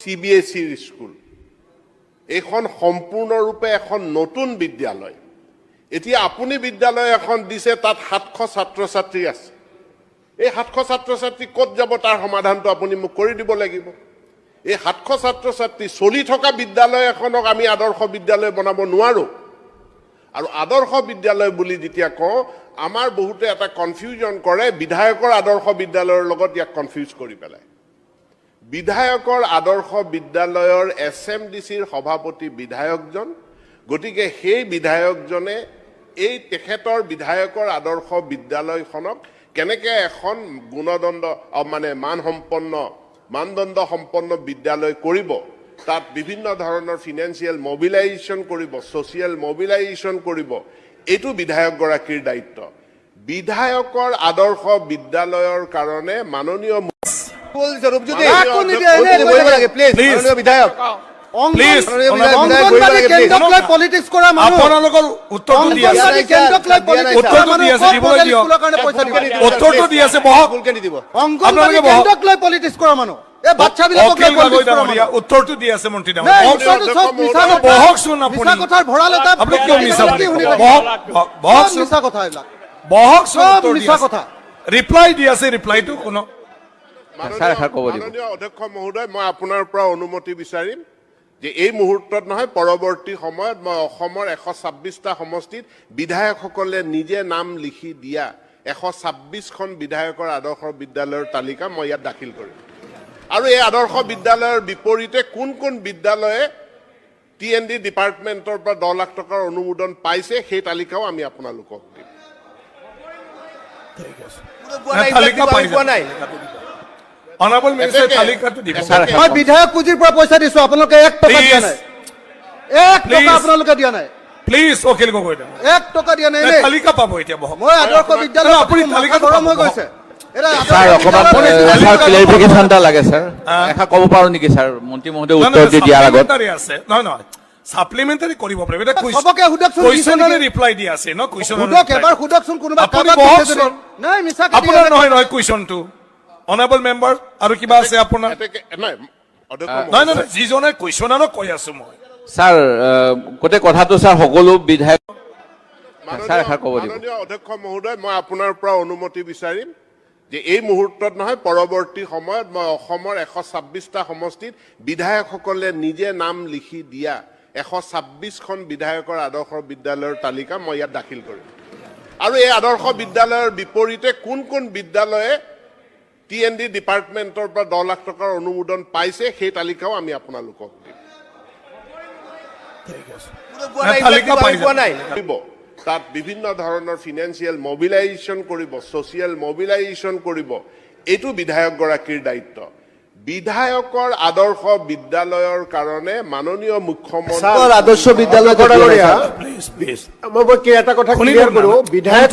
চিবিএছইৰ school. এইখন সম্পূৰ্ণৰূপে এখন নতুন বিদ্যালয়। এতিয়া আপুনি বিদ্যালয় এখন দিছে, তাত 700 ছাত্ৰ ছাত্ৰী আছে। এই 700 ছাত্ৰ ছাত্ৰী ক'ত যাব, তাৰ সমাধানটো আপুনি মোক কৰি দিব লাগিব। এই 700 ছাত্ৰ ছাত্ৰী চলি থকা বিদ্যালয় এখনক আমি আদৰ্শ বিদ্যালয় বনাব নোৱাৰোঁ। আৰু আদৰ্শ বিদ্যালয় বুলি যেতিয়া কওঁ, আমাৰ বহুতে এটা কনফিউজন কৰে, বিধায়কৰ আদৰ্শ বিদ্যালয়ৰ লগত ইয়াক কনফিউজ কৰি পেলায়। বিধায়কৰ আদৰ্শ বিদ্যালয়ৰ এছএমডিচিৰ সভাপতি বিধায়কজন, গতিকে সেই বিধায়কজনে এই তেখেতৰ বিধায়কৰ আদৰ্শ বিদ্যালয়খনক কেনেকে এখন গুণদণ্ড মানে মানদণ্ড সম্পন্ন বিদ্যালয় কৰিব, তাত বিভিন্ন ধৰণৰ ফিনেন্সিয়েল মবিলাইজেশ্যন কৰিব, ছ'চিয়েল মবিলাইজেশ্যন কৰিব, এইটো বিধায়কগৰাকীৰ দায়িত্ব। বিধায়কৰ আদৰ্শ বিদ্যালয়ৰ কাৰণে মাননীয় ৰূপজ্যোতি। কাকো নিদিয়ে, এনেই কৈ বহিব থাকে। লাগে, প্লিজ। Please. মাননীয় বিধায়ক। Please, মাননীয় বিধায়ক, অংগনবাড়ী বহিব লাগে, please. কেন্দ্ৰক লৈ পলিটিক্স কৰা মানুহ, আপোনালোকৰ উত্তৰটো দি আছে। অংগনবাড়ী কেন্দ্ৰক লৈ পলিটিক্স কৰা উত্তৰটো দি মানুহ আছে, ক'ত দিবলৈ মডেল দিয়ক। স্কুলৰ কাৰণে পইচা দিব? উত্তৰটো দি আছে, বহক। ভুলকে নিদিব। অংগনবাড়ী আপোনালোকে বহক। কেন্দ্ৰক লৈ পলিটিক্স কৰা মানুহ, এই বাচ্চাবিলাকক লৈ অখিল গগৈ পলিটিক্স কৰা ডাঙৰীয়া, মানুহ। উত্তৰটো দি আছে মন্ত্ৰী নাই, ডাঙৰীয়া। উত্তৰটো চব মিছা কথা। বহকচোন আপুনি। মিছা কথাৰ ভঁৰাল এটা। আপুনি কিয় মিছা কি বুলি শুনি ক'ব? থাকে? বহক, বহক, চব বহকচোন। মিছা কথা এইবিলাক। বহকচোন, চব উত্তৰ দি মিছা আছে। কথা। ৰিপ্লাই দি আছে, ৰিপ্লাইটো শুনক। ছাৰ, এষাৰ ক'ব দিব। মাননীয় অধ্যক্ষ মহোদয়, মই আপোনাৰ পৰা অনুমতি বিচাৰিম যে এই মুহূৰ্তত নহয়, পৰৱৰ্তী সময়ত মই অসমৰ 126টা সমষ্টিত বিধায়কসকলে নিজে নাম লিখি দিয়া 126খন বিধায়কৰ আদৰ্শ বিদ্যালয়ৰ তালিকা মই ইয়াত দাখিল কৰিম। আৰু এই আদৰ্শ বিদ্যালয়ৰ বিপৰীতে কোন কোন বিদ্যালয়ে টি এণ্ড ডি ডিপাৰ্টমেণ্টৰ পৰা 10 লাখ টকাৰ অনুমোদন পাইছে, সেই তালিকাও আমি আপোনালোকক দিম। পোৱা নাই, তালিকা পাই পোৱা নাই। অনাৰেবল মিনিষ্টাৰ, তালিকাটো দিব। ছাৰ, মই বিধায়ক পুঁজিৰ পৰা পইচা দিছো, আপোনালোকে 1 টকা দিয়া Please. নাই। 1 টকা Please. আপোনালোকে দিয়া নাই। প্লিজ, অখিল গগৈ ডাঙৰীয়া। 1 টকা দিয়া নাই এনেই। তালিকা পাব এতিয়া, বহক। মই আদৰ্শ বিদ্যালয় আপুনি মাথা তালিকাটো গৰম হৈ পাব। গৈছে। এতিয়া আদৰ্শ ছাৰ, অকণমান বিদ্যালয়ৰ ছাৰ, ক্লেৰিফিকেশ্যন এটা লাগে ছাৰ। এষাৰ ক'ব পাৰো নেকি ছাৰ, মন্ত্ৰী মহোদয় উত্তৰ দি দিয়াৰ আগত? ছাপ্লিমেণ্টাৰী আছে। নহয় নহয়, ছাপ্লিমেণ্টাৰী কৰিব পাৰিব। এতিয়া চবকে সোধকচোন দিছে কুৱেশ্যনৰে নেকি? ৰিপ্লাই দি আছে ন, কুৱেশ্যনৰ। সোধক, এবাৰ সোধকচোন কোনোবা আপুনি কাৰোবাক দিছে যদি। বহকচোন। নাই, মিছা আপোনাৰ নহয় নহয়, কুৱেশ্যনটো অনাৰেবল মেম্বাৰ, আৰু কিবা আছে আপোনাৰ? নাই, অধ্যক্ষ নহয় মহোদয়। নহয়, যিজনে কুৱেশ্যনাৰক কৈ আছো মই। ছাৰ, গোটেই কথাটো ছাৰ, সকলো বিধায়ক ছাৰ, এষাৰ ক'ব দিব। মাননীয় অধ্যক্ষ মহোদয়, মই আপোনাৰ পৰা অনুমতি বিচাৰিম যে এই মুহূৰ্তত নহয়, পৰৱৰ্তী সময়ত মই অসমৰ 126টা সমষ্টিত বিধায়কসকলে নিজে নাম লিখি দিয়া 126খন বিধায়কৰ আদৰ্শ বিদ্যালয়ৰ তালিকা মই ইয়াত দাখিল কৰিম। আৰু এই আদৰ্শ বিদ্যালয়ৰ বিপৰীতে কোন কোন বিদ্যালয়ে টি এণ্ড ডি ডিপাৰ্টমেণ্টৰ পৰা 10 লাখ টকাৰ অনুমোদন পাইছে, সেই তালিকাও আমি আপোনালোকক দিম। পোৱা নাই, তালিকা পাই পোৱা নাই। কৰিব, তাত বিভিন্ন ধৰণৰ ফিনেন্সিয়েল মবিলাইজেশ্যন কৰিব, ছ'চিয়েল মবিলাইজেশ্যন কৰিব, এইটো বিধায়কগৰাকীৰ দায়িত্ব। বিধায়কৰ আদৰ্শ বিদ্যালয়ৰ কাৰণে মাননীয় মুখ্যমন্ত্ৰী আদৰ্শ বিদ্যালয় প্লিজ প্লিজ। মই কি এটা কথা শুনি ক্লিয়াৰ লওক না। কৰোঁ, বিধায়ক